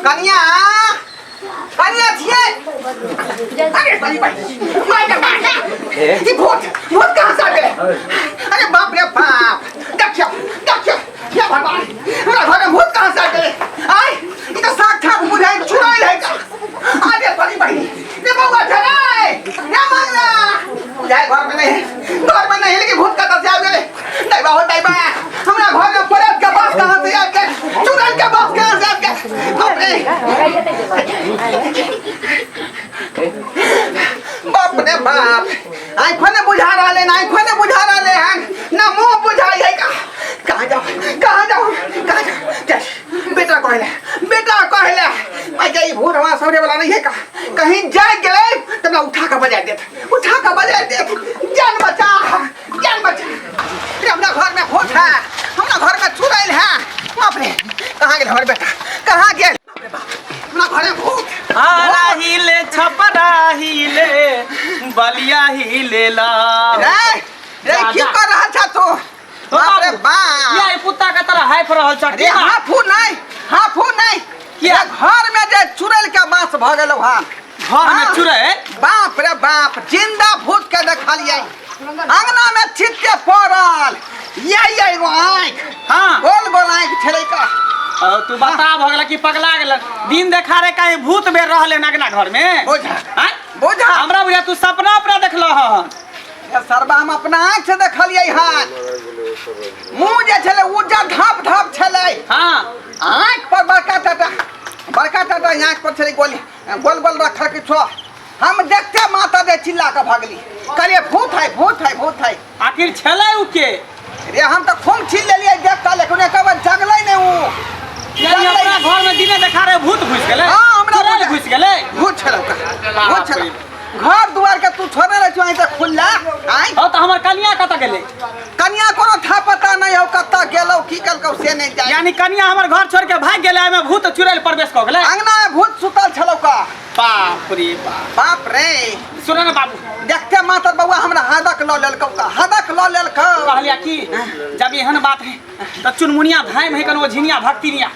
कनिया, कनिया छियै। अरे बड़ी भाई, माय के माय, ई भूत, भूत कहाँ से आ गेलै? अरे बाप रे बाप, देखियौ देखियौ, हे भगवान, हमरा घर में भूत कहाँ से आ गेलै? आय, ई तऽ साक्षात बुझाइ चुड़ैल है का। अरे बड़ी बहिनी रे, बौआ झरे रे, मंगला बुझाइ घर में नहीं है, घर में नहीं है, लेकिन भूत कतऽ से आबि गेलै? दैबा हो दैबा, हमरा घर में प्रेत के बास कहाँ से आबि गेल? चुड़ैल के बास कहाँ से आबि गेल? बाप रे बाप रे बाप, आँखो ने बुझा रहले, आँखो ने बुझा रहले हन, ना मुँह बुझाइ है का। कहाँ जाओ, कहाँ जाओ, कहाँ जाओ? चल, बेटा कहले, बेटा कहले भाई के ई भूत हमारा सौरे वाला नहीं है का। कहीं जाए गेले तब ना उठा के बजा देत, उठा के बजा देत। जान बचा, जान बचा रे, हमरा घर में भूत है, हमरा घर में चुड़ैल है। बाप रे, कहाँ गेल हमर बेटा, कहाँ गेल? बाप रे बाप, हमरा घर में भूत। आरा हिले, छपरा हिले, बलिया हिले ला। रे रे, की कर रहल छा तू? बाप रे बाप, या ई कुत्ता के तरह हाइफ रहल छ। अरे हाफू नहीं, हाफू नहीं। किया घर में जे चुड़ैल के बास भ गेलौ हन। घर में हाँ। चुड़ैल? बाप रे बाप, जिंदा भूत के देखलियै अंगना में छिटके पड़ल, ये ये एगो आँख, गोल गोल आँख छलै का। ओ, तू बता भ गेल कि पगला गेल? दिन देखा रे कहीं भूत बेर रहले अंगना घर में? बुझा। आँय? बुझा। हमरा बुझा तू सपना अपना देखल हन। ए सरबा, हम अपना आँख से देखलियै हन। मुँह जे छलै उज्जर धाप धाप छलै। आँख पर बड़का टाटा, बड़का टाटा आँख पर छलै, गोली गोल गोल रखल किछो। हम देखते माता दे चिल्ला के भगली, कहलियै भूत है, भूत है, भूत है। आखिर छलै उ के? रे हम तऽ खूब छीन लेलियै देख कऽ, लेकिन एक बार जगलै नहि उ। यानी जगलै अपना नहि। घर में दिने देखा रहे भूत घुस गेलै? हाँ, हमरा चुड़ैल बुझा- घुस गेलै। भूत छलौ का, भूत छलौ। घर दुआर के तू छोड़ने रह छौ तऽ खुल्ला आय। हँ, तऽ हमर कनिया कतऽ गेलै? कनिया कोनो था पता नहीं हो कतऽ गेलौ, की कलकौ से नहीं जाने। यानी कनिया हमर घर छोड़ के भाग गेलै, एहिमे भूत चुड़ैल प्रवेश कऽ गेलै। अंगना में भूत सुतल छलौ का। बाप रे बाप। बाप रे। सुन ने बाबू। देखते मातर बउआ हमरा हदक लऽ लेलकौ का, हदक लऽ लेलकौ। कहलिया कि जब एहन बात है तऽ चुनमुनिया धाम है कनो झिनिया भक्तिनिया,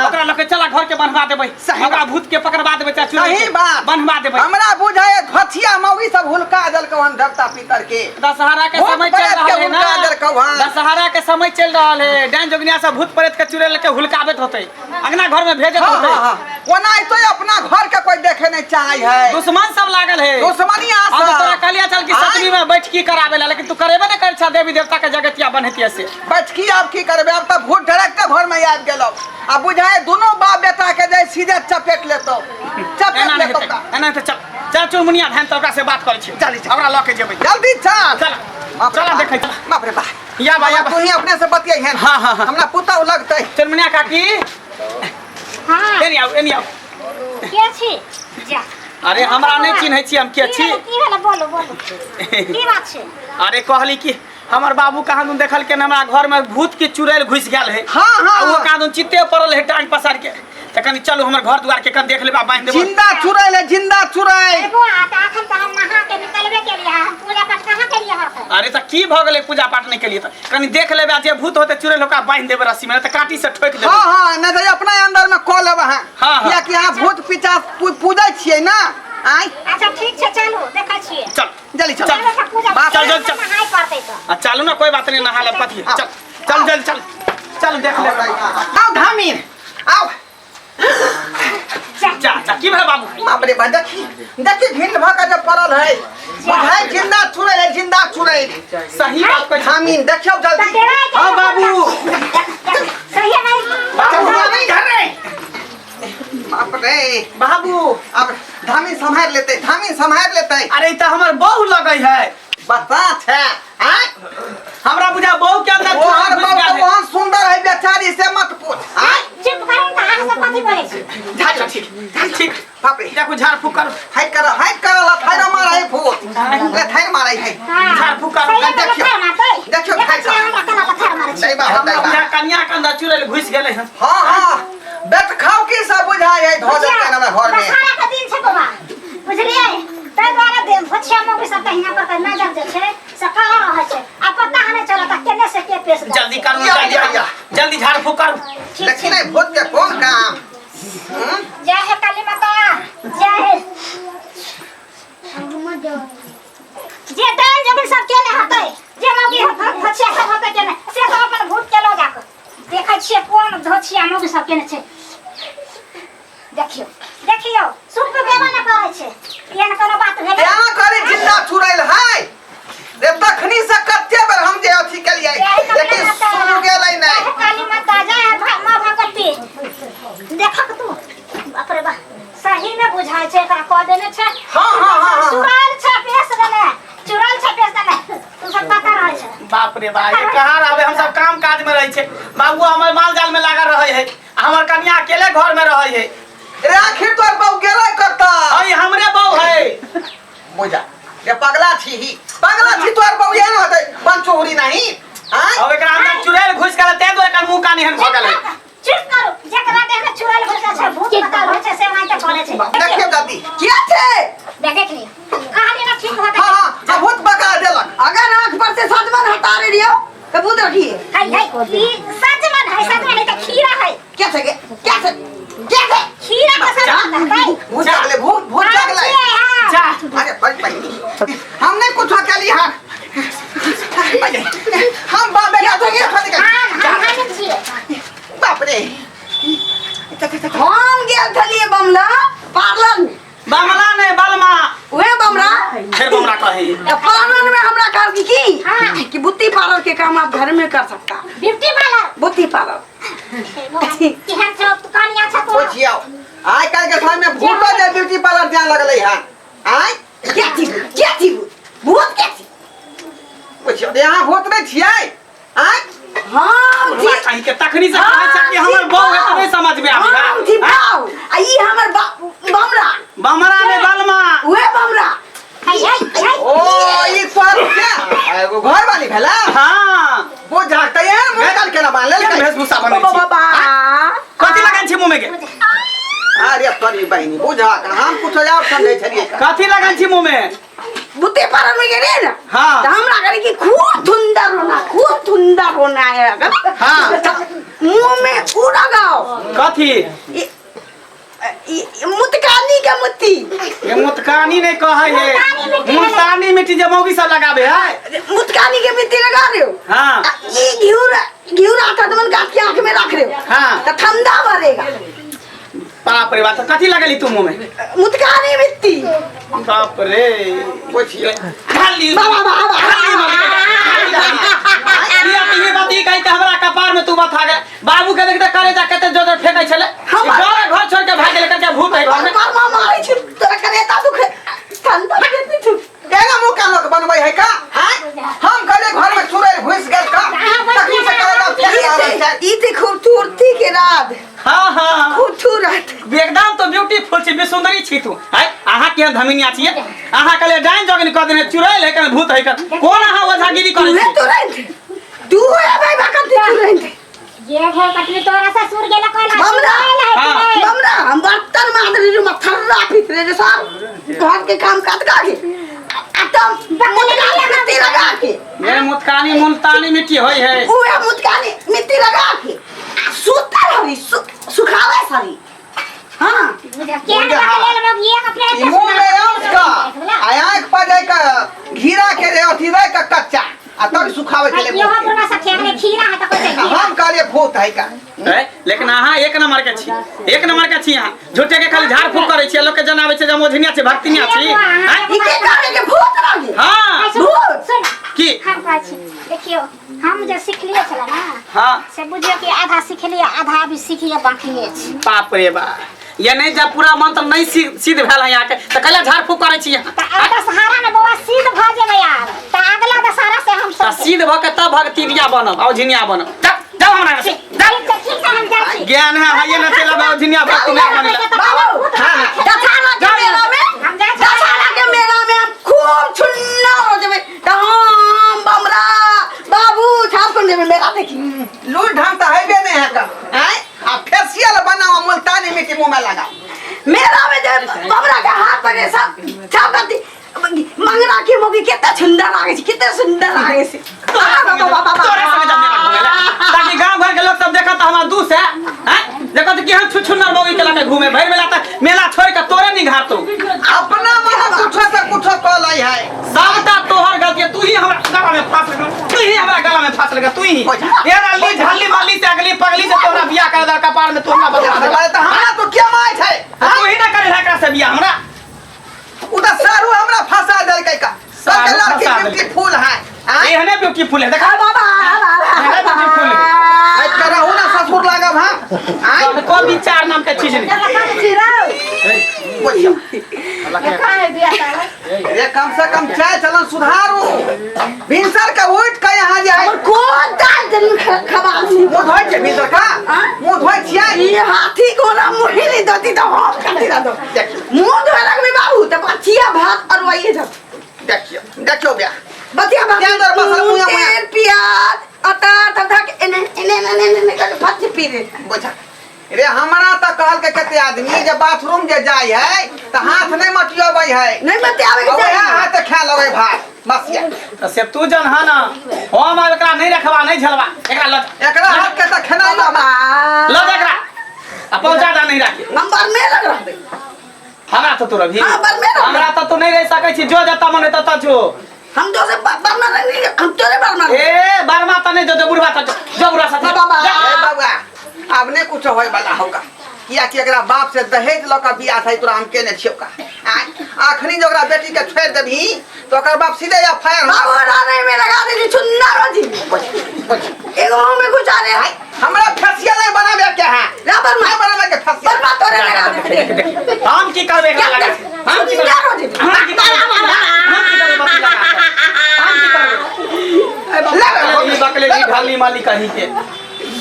ओकरा लऽ के चला, घर के बन्हवा देबै। सही ओकरा बात। भूत के पकड़वा देबै, चाहे चुड़ैल सही के बात। बन्हवा देबै। हमरा बुझाय धोथिया मौगी सब हुलका देलकौ हन देवता पितर के। दशहरा के भूत समय चल प्रेत रहल के है ना। हुलका देलकौ हन। दशहरा के समय चल रहल है, डाइन जोगिनिया सब भूत प्रेत के चुड़ैल के हुलकाबैत होतै, अंगना घर में भेजत होतै। हाँ, हाँ। ओना तो अपना घर के कोई देखे नहीं चाहे है। दुश्मन सब लागल है। दुश्मनी अब आशा। तोरा कहलिया चल कि आय। सतमी में बैठकी करावे ला, लेकिन तू करेबे नहीं कर छा, देवी देवता के जगतिया बनहतिया से। बैठकी आब की करबे, अब तऽ भूत डायरेक्ट घर में आबि गेलौ आ बुझाय दुनू बाप बेटा के जाय सीधे चपेट लेतौ, चपेट एना नहीं लेतौ हेतै, का। एना हेतै, चल चल चुनमुनिया धान तऽ ओकरा से बात करै छी। चल, चल। ओकरा लऽ के जेबै। जल्दी चल। चल। बाप रे चल, बाप। देखै चल। बाप रे बाप। या बा, या बा। तू ही अपने से बतियाई है। हाँ, हाँ, हाँ। हमरा पुतहु लगतै। चुनमुनिया काकी। हाँ। एनी आउ, एनी आउ। के छी? जा। अरे हमरा नहीं चिन्है छी हम के छी। की भेलै? बोलू बोलू, की बात छै? अरे कहली कि हमर बाबू कहाँ दून देखल के हमरा घर में भूत के चुड़ैल घुस गेल है। हाँ, हाँ, आ वो हाँ। कहाँ दून चित्ते पड़ल है टांग पसार के, तऽ कनी चलू हमर घर दुआर के कन देख लेबा, बांधि देबो। जिंदा चुड़ैल है, जिंदा चुड़ैल। अरे बौआ, तऽ अखन तऽ हम नहा के निकलबे केलियै हँ, हम पूजा पाठ कहाँ केलियै हँ अखन? अरे तऽ की भऽ गेलै पूजा पाठ नहि केलियै तऽ कनी देख लेबै, आ जे भूत होतै चुड़ैल ओकरा बांधि देबै रस्सी में, नहि तऽ काँटी से ठोकि देबै। हाँ हाँ, नहि तऽ अपना अंदर में कऽ लेबै अहाँ। हाँ, हाँ। कियाकि अहाँ भूत पिचास पूजै छियै ना आँय। अच्छा ठीक छै, चलू देखै छियै। चल। जल्दी चल। चल। चलू तऽ पूजा बाप चल, चल, चल। नहाय पड़तै तऽ। आ चालू ना, कोई बात नहीं, नहा ले पति। हाँ। चल चल चल चल चल देख ले। आओ धामीर आओ। जा जा, की भेल बाबू? बाप रे बा, देखी देखी भिंड भऽ के जे पड़ल है, बुझाइ जिंदा चुड़ैल है, जिंदा चुड़ैल। सही बात कहै छी। धामीन देखियौ तऽ जल्दी। डेरा के हाँ, बाबू। सही है भाई। बाबू नहीं घर रे। बाप रे बाबू। अब धामी सम्हार लेते, धामी सम्हार लेते। अरे ई तऽ हमर बहू लगै है। बता छै आँय? हमरा बुझा बहू के अंदर ओहर घुसि बहू गेल तऽ है। ओहन सुंदर है बेचारी से मत पूछ आँय? चुप करू तऽ अहाँ सब कथी बोलै छी? अच्छा ठीक ठीक। बाप रे। देखू झाड़ फूक करू। हाइट कर, हाइट कर, लथाइर मारै है भूत, लथाइर मारै है। हाँ। झाड़ फूक करू। सही है, देखियौ। लथार मारतै। देखियौ, देखै खाइ छियै, हमरा केना लथार मारै छै। दैबा हो हमरा दैबा। बुझा कनिया के अंदर चुड़ैल घुसि गेलै हन। हाँ हाँ, बेट खाओ की सब बुझाय है धो देलकै हमरा घर में। दशहरा के दिन छै बौआ, बुझलियै? ताहि दुआरे भोछिया मौगी सब तऽ हियाँ पर तऽ नजर जे छै से कड़ा रहै छै, आ पता नहि चलत आ केने से के पेश जाइ जल्दी छै। करू, या, जल्दी या, करू। या। जल्दी झाड़ फूक करू। ठीक देखी छै। नहीं भूत के कौन काम। जा। केने छै। देखियौ देखियौ, सुख पे बेवा न करै छै, एहन कोनो बात भेलै? एना करे जिंदा चुड़ैल है रे। तखनी से कते बेर हम जे अथी केलियै, लेकिन सुन गेलै नहि। जय काली माता, जय माँ भगवती। देखक तू, बाप रे बाप, सही में बुझाइ छै एकरा कऽ देने छै। हाँ, हाँ, हाँ, हाँ। चुड़ैल छै पेश देने, चुड़ैल छै पेश देने। तू सब पता रहै छै। बाप रे बाप, ये कहाँ रहबे? हम सब काम काज में रहै छै, बाबू हमर माल जाल में लागल रहै है, आ हमर कनिया अकेले घर में रहै है। रे, आखिर तोर बहू गेलै कतऽ? हई हमरे बहू है। बुझा रे, पगला छी ही, पगला छी। तोर बहू एहन होतै पंचोहरी नहीं? आँय? अब एकरा अंदर चुड़ैल घुस गेल, तें दुआरे एकर मुंह कान एहन भऽ गेल है। चुप करू। जेकरा देह में चुड़ैल घुसल छै, भूत बताल होइ छै, से वहीं तक चलै छै। देखियौ दादी। क्या छै? देख देख लियौ, कहानी ना ठीक होता। हाँ हाँ हाँ, भूत बका देलक। अगर आंख पर से सजमन हटा रही हो तो भूत रखिए। है है, ई सजमन है, सजमन है त खीरा है। क्या छै गे? क्या छै? क्या छै? खीरा के सजमन है। भूत जागले, भूत, भूत जागले। जा। अरे बड़ी बड़ी, हम नहीं कुछ केली। हाँ, हम बाबे का तो ये खाने का। हम हम छियै। बाप रे! हम गेल छलिए बमला पार्लर में। बमला नहीं, बलमा। उहे बमला। फिर बमला कहे। तो पार्लर में हमरा कहल की की हाँ। कि बुत्ती पार्लर के काम आप घर में कर सकता। Beauty parlour. बुत्ती पार्लर। केहन छौ तू, कनिया छ तू? पूछियो, आइ काल्हि के समय में भूतो जे ब्यूटी पार्लर जाए लगलै हन। आइ क्या थी? क्या थी भूत? भूत क्या थी? पूछियो, यहाँ भूत नहीं छियै? आइ हम थी। कहीं के तखनी से कहै छै कि हमर बहू है तऽ नहीं समझ में आबै। हम थी बाऊ आ ई हमर बमरा। बमरा ने, बलमा। उहे बमरा। है है है। ओ, ई तोर के एगो घर वाली भेला? हाँ। वो जागते हैं मुंह कान केना बांध लेल? केहन वेशभूषा बनै छी? बाबा। कथी लगन छी मुँह में के? अरे तोरी बहिनी, बुझा हम कुछ और समझै छलियै। कथी लगन छी मुँह में? बुते पार्लर में गेलिए ना। हाँ। तो हमरा कहले कि खूब सुंदर होना, खूब सुंदर होना है। हाँ। तो मुंह में उ लगाओ। कथी? मुतकानी के मुत्ती। ये मुतकानी नहीं कहै है। मुल्तानी मिट्टी। मुल्तानी मिट्टी जे मौगी सब लगाबे है। मुतकानी के मिट्टी लगा रहे हो। हाँ। आ, ये घिउर आटा तुमन काट के आंख में रख रहे हो। हाँ। तो ठंडा भरेगा। बाप रे बाप, तो कथी लगेली तू मुँह में? मुतकानी मिट्टी। बाप रे। पूछियो। खाली बाबा बाबा। खाली मौगी के, खाली। ये तो ये बात ई कही त हमरा कपार में तू बता गए। बाबू के देखते करे जा कते जोर जोर फेंकै छले। घर घर छोड़ के भाग गेल करके भूत है घर में। मामा मारै छी तोरा, करेता दुखे, ठंडा देती छु। केना मुंह कान लोक बनबै है का? आँय, हम कहले घर में चुड़ैल घुसि गेल का, तखनी से करेला फेंक रहल छै। ई ते खूबसूरती के राज। हाँ हाँ। खूबसूरत। एकदम तो ब्यूटीफुल छी, भी सुंदरी छी तू है। अहाँ केहन धमिनिया छियै? अहाँ कहले डाइन जोगिन कऽ देने, चुड़ैल है कन, भूत है कन, कोन अहाँ ओझागिरी करै तू छी? तुरंत तू है भाई बाकन तुरंत। ये है कटनी, तोरा ससुर गेला कोना? बमरा। हाँ। बमरा, हम बर्तन मांज रही हूँ, थर्रा पीस रहे रे, सब घर के काम काज का के आ तम मुतकानी मिट्टी लगा के। ये मुतकानी मुल्तानी मिट्टी होय है। उहे मुतकानी मिट्टी लगा के आ सुतल हरी सुखावे सारी। हाँ। केहन बकलेल में ये अपने। ई मुंह में औंस का आ आँख पर जाय के घीरा के जे अथी रह के कच्चा आ तब सुखावे छलै इहो मुँह के। बुढ़वा सब खेने खीरा है त कोई आ हम कहलियै भूत है का। है, लेकिन अहाँ एक नंबर के छी, एक नंबर के छी। अहाँ झूठे के खाली झाड़ फूक करै छी, लोक के जनाबै छै जे हम ओझनिया छी, भक्तिनिया छी। हैं? ई के करे के भूत लागे। हाँ। भूत। सुन। की? हम कहै छी, देखियो, हम जे सिखलिए छलै ना। हाँ। से बुझियो कि आधा सिखलिए, आधा अभी सिखिए बाकी अछि। बाप रे बा, ये नहीं जब पूरा मंत्र नहीं सिद्ध भेल है यहाँ के तऽ कैला झाड़ फूक करै छी अहाँ? तऽ आब दशहरा में बौआ सिद्ध भऽ जेबै यार, तऽ अगला दशहरा से हम तऽ सब सिद्ध भऽ के तब भगतिनिया बनब औझिनिया बनब। जाउ जाउ हमरा यहाँ से, जाउ। ठीक छै, ठीक छै, हम जाइ छी। ज्ञान है हाइए न चलब औझिनिया भगतिनिया बनेला। बाबू। हाँ। दशहरा के मेला में, हम जाइ छी। दशहरा के मेला में हम खूब छुन्ना हो जेबै, तऽ हम बमरा बाबू छाप कर जेबै मेला देखी। लूल ढंग तऽ हेबे नहीं है का? आँय, आ फेसियल बनाओ, मुल्तानी मिट्टी मुंह में लगा। मेला में जे बमरा के हाथ पकड़े सब छाप करती, मंगरा के मोगी कितना सुंदर लागे छै, कितना सुंदर लागे छै। आ, बाबा बाबा। तोरे संगे जब मेला घूमे ला ताकि गांव घर के लोग सब देखत हमरा दू से हैं, देखत कि हम छुछुन्नर मौगी के लके घूमे भरि मेला तक मेला छोड़ के तोरे निघारतो। अपना मन कुछो से कुछो कऽ लै है। सबटा तोहर गलती है, तू ही हमरा गला में फांस लगल, तू ही हमरा गला में फांस लगल, तू ही। ये रल्ली झल्ली मल्ली से अगली पगली से तोरा बियाह कर दर कपार में तू। हमरा बता दे। अरे तऽ हमरा तो क्या माय छै? तू ही ना करे एकरा से बियाह हमरा। उ तऽ सारू हमरा फंसा देलकै का। सारू सबके लड़की फंसा देलकै। ब्यूटीफुल है। आँय? एहने ब्यूटीफुल है देखा। बाबा एहने ब्यूटीफुल है। आइ करहु ना ससुर लागब हम। आँय? को विचार नाम के चीज नहीं। बोलियो। रे कम से कम चाय चलन सुधारू। भिनसर के उठ के यहाँ जे है। कोन दाल दिन खबा मुँह धोइ छै भिनसर का? मुँह धोइ छियै? ई हाथी कोना मुही नहीं दती तो हम कथी दतो देखियो मुंह धोए लगबे बाबू त बचिया भात अरवाइए जब देखियो देखियो बे। बचिया भात तेल दर मसाला मुया मुया। तेल प्याज अटार तब धक एने एने एने एने कर भात पी रे बोझा रे हमरा तऽ कहलकै कते आदमी जे बाथरूम जे जाइ है तऽ हाथ नहि मटियबै है। नहीं मते आवे के ओएह चाही। हाथ खा लगै भात बस ये। तो से तू जन है ना हम आब एकरा नहीं रखबा नहीं झलवा एकरा ल एकरा हाथ के तऽ खेनाइ बाबा ल जा एकरा आ पहुंचा दा नहीं राखी। नंबर में लग रहबे। हमरा तो तू रभी। हाँ, बर में रह। हमरा तो तू नहीं रह सकै छी, जो जता मन तता जो। हम तो से बर्मा नहीं, हम तो रे बर्मा। ए बर्मा त नहीं जो, जो बुढ़वा त जो, जो बुढ़वा साथे। बाबा। जा। ए बाबा आब नहि कुछ होय वाला होगा किया कि एकरा बाप से दहेज लऽ कऽ बियाह छै तोरा हम केने छियौ का। आँय? आखनी जे ओकरा बेटी के छोड़ि देबही तऽ ओकर बाप सीधे एफ I R बाबू राने में लगा देली सुंदर हो जी। एगो हम घुसा रे। आँय? हमरा फेसियल नहीं बनाबे के है। ना बर्मा। नहीं बनाबे के फेसियल। बर्मा तोरे लगा दे। हम की करबे एकरा लगा? हम की करबे? सुंदर हो जी। हम की करबे? हम की करबे बकरी लगा के? हम की करबे? ले ई बकले ई ढाली माली कहीं के।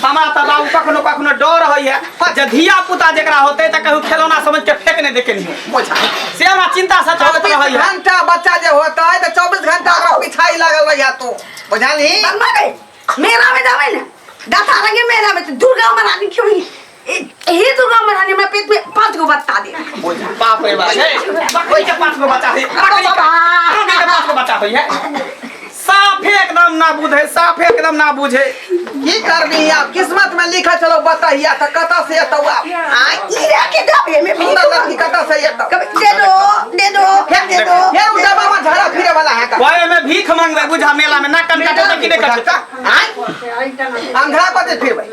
हमरा तऽ बाबू कखनो कखनो डर होइए जे धिया पुता जकरा होते तऽ कहू खेलौना समझ के फेंक नहीं देके नहीं बोझा। से हमरा चिंता सताबैत 24 रहैए। घंटा बच्चा जे होता है तो 24 घंटा ओकरा पिछाई लागल रहिया तू बुझलही? बर्मा गए मेला में जावे ना दाता रंगे मेला में तो दुर्गा महारानी क्यों ही यही दुर्गा महारानी में पेट में 5 गो बच्चा दे। बाप रे बाप, हे, बकरी के 5 गो बच्चा है, बकरी के, बकरी के 5 गो बच्चा होई है। साफे एकदम ना बुझे, साफे एकदम ना बुझे। की करबी आप किस्मत में लिखा चलो बताइया त कत से एतौ आप? आँय? ई रे के दबे में भी सुंदर लड़की कत से एतौ? कभी दे दो, दे दो, दे दो। हे उ डब्बा में झड़ा फिरे वाला है का? ओए में भीख मांगबे बुझा मेला में ना कन काटे त की नहीं काटे। आँय? अंधरा कते फिरबै?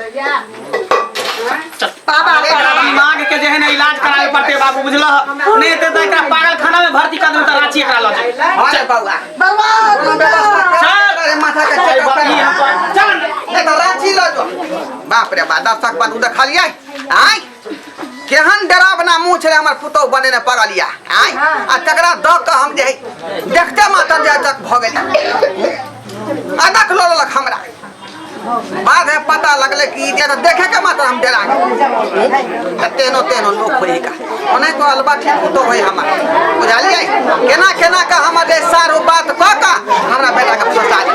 बाबा, एकरा दिमाग के जे है ना इलाज करावे पड़ते बाबू बुझलह, नहीं ते त एकरा पागल खाना में भर्ती कर दू त रांची एकरा ल जाए। अरे बौआ। बर्बाद, बर्बाद। चल। अरे माथा के चल, चेकअप बाप, करा। ई हम पर- चल। नहीं तो रांची ल जो। बाप रे बा, दर्शक बात उ देखलियै? आँय? केहन डरावना मुँह छलै हमर पुतहु बनेने पड़लिया। आँय? आ तकरा दऽ कऽ हम जे है, देखते मात्र जे तक भऽ गेलै। अदक लऽ लेलक हमरा। बाद में पता लगलै कि जे तऽ देखे के मात्र हम डरा गेलियै। तऽ तेनो तेनो लोक होइ का। ओनाहि तो अलबा ठीक पुतहु होइ हमर। बुझलियै? केना केना कऽ हमर जे सारू बात कऽ कऽ हमरा बेटा के फंसा देलक।